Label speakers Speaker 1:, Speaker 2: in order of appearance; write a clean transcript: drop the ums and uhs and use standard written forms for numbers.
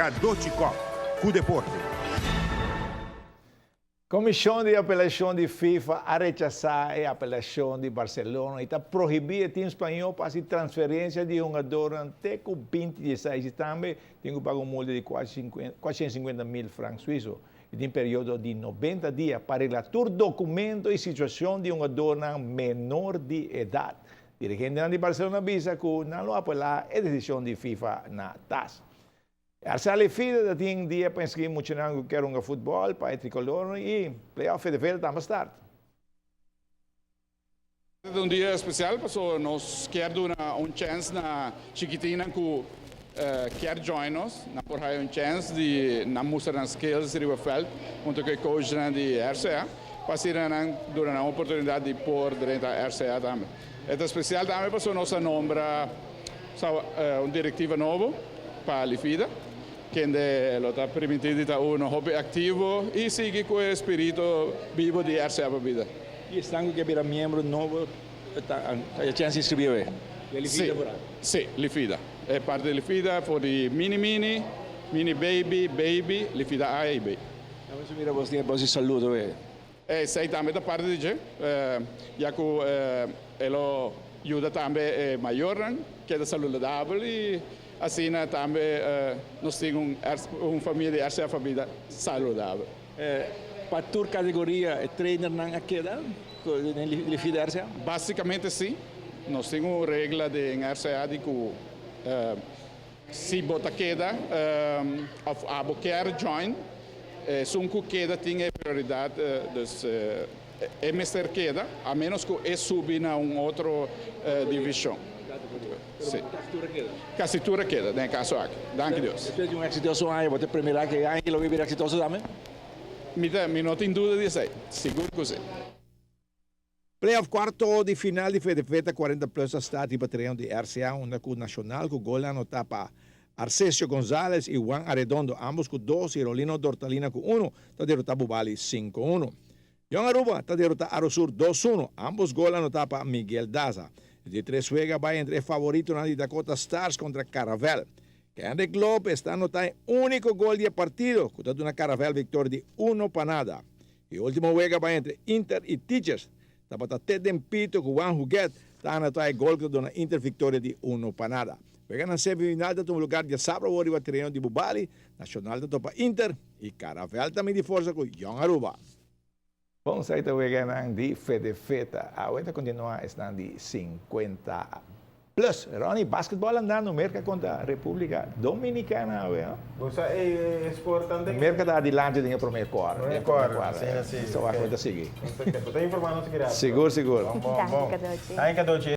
Speaker 1: Cadochi Kock cu deporte.
Speaker 2: Komishon di Apelashon di FIFA a rechasá e apelashon di Barcelona i ta prohibí e tim spañó pa hasi transferensia di hungadornan te ku binti dieseis i tambe tin ku paga un multa di kuatrocientos mil frank suiso i tin periodo di nobenta dia pa regla tur dokumento i situashon di hungadornan menor di edat. Dirigentenan di Barcelona a bisa ku nan lo apelá e desishon di FIFA na tas. Arcel y Fide ta tin dia pa inscribi muchanan cu kier hunga futbol pa e tricolor y playoff Fede tambe start.
Speaker 3: Ta un dia especial pasobra nos kier duna un chance na chikitinnan cu kier join nos. Nan por haya un chance di nan mustra nan skills riba veld hunto cu e coachnan di RCA pa asina nan duna nan oportunidad di por drenta RCA tambe. E ta especial tambe pasobra nos a nombra un directiva nobo pa Lifida, kende lo ta permití di ta uno hopi aktivo i sigui ku e spiritu bibo di RCA pa Bida.
Speaker 2: I esnan ku ke bira miembro nobo ta haya chèns di inskribí awe? Di
Speaker 3: Lifida por a? Sí, Lifida. E parti di Lifida for di mini mini, mini baby, baby, Lifida A i B.
Speaker 2: Nan mester mira bos den e bos di salud awe.
Speaker 3: Esei tambe ta parti di dje, ya ku e lo yuda tambe e mayornan keda saludabel i asina tambe nos tin un famia di RCF Bida saludabel.
Speaker 2: Pa tur kategoria e trainernan a keda den Lifida RCA?
Speaker 3: Basikamente si. Nos tin un regla den RCA di ku si bo ta keda òf abo kier join, esun ku keda tin e prioridat, dus e mester keda a ménos ku e subi na un otro divishon.
Speaker 2: Sí. Kasi tur a keda?
Speaker 3: Kasi tur a keda den e kaso aki. Danki Dios.
Speaker 2: Despues di un eksitoso aña, bo ta premirá ku e aña aki lo bira eksitoso tambe?
Speaker 3: Mi ta, mi no tin duda di esei. Sigur ku si.
Speaker 2: Playoff cuarto di final di Fedefeta 40 Plus a start riba tereno di RCA unda cu Nacional cu golnan anota pa Arcesio Gonzalez y Juan Arredondo ambos cu dos y Rolino Dortalina cu uno ta derota Bubali cinco uno. Jong Aruba ta derota Arusur dos uno, ambos gol anota pa Miguel Daza. E di tres wega bay entre e favoritonan di Dakota Stars contra Caravel. Kendrick Lopez ta anota e unico gol di e partido cu ta duna Caravel victoria di uno pa nada. E ultimo wega bai entre Inter y Teachers. Tabata te den pito cu Juan Huguet ta anota e gol cu ta duna Inter victoria di uno pa nada. Weganan semifinal ta tuma lugar diasabra awor riba tereno di Bubali. Nacional ta topa Inter y Caravel ta midi forsa cu Jong Aruba. Bon sa ta weganan di Fedefeta. Awe ta continua esnan di 50 Plus, Ronnie, basketball andando, Merca contra Republica Dominicana awe, no?
Speaker 4: Bo sa e sport tan den.
Speaker 2: Merca ta adilanti den e prome cuarto.
Speaker 4: Prome cuarto, asina si.
Speaker 2: Nos ta wak cu ta sigui.
Speaker 4: Bo ta informa nos ki rato.
Speaker 2: Sigur, sigur.
Speaker 4: Bon, bon, bon.
Speaker 5: Danki, Cadochi.
Speaker 4: Danki, Cadochi.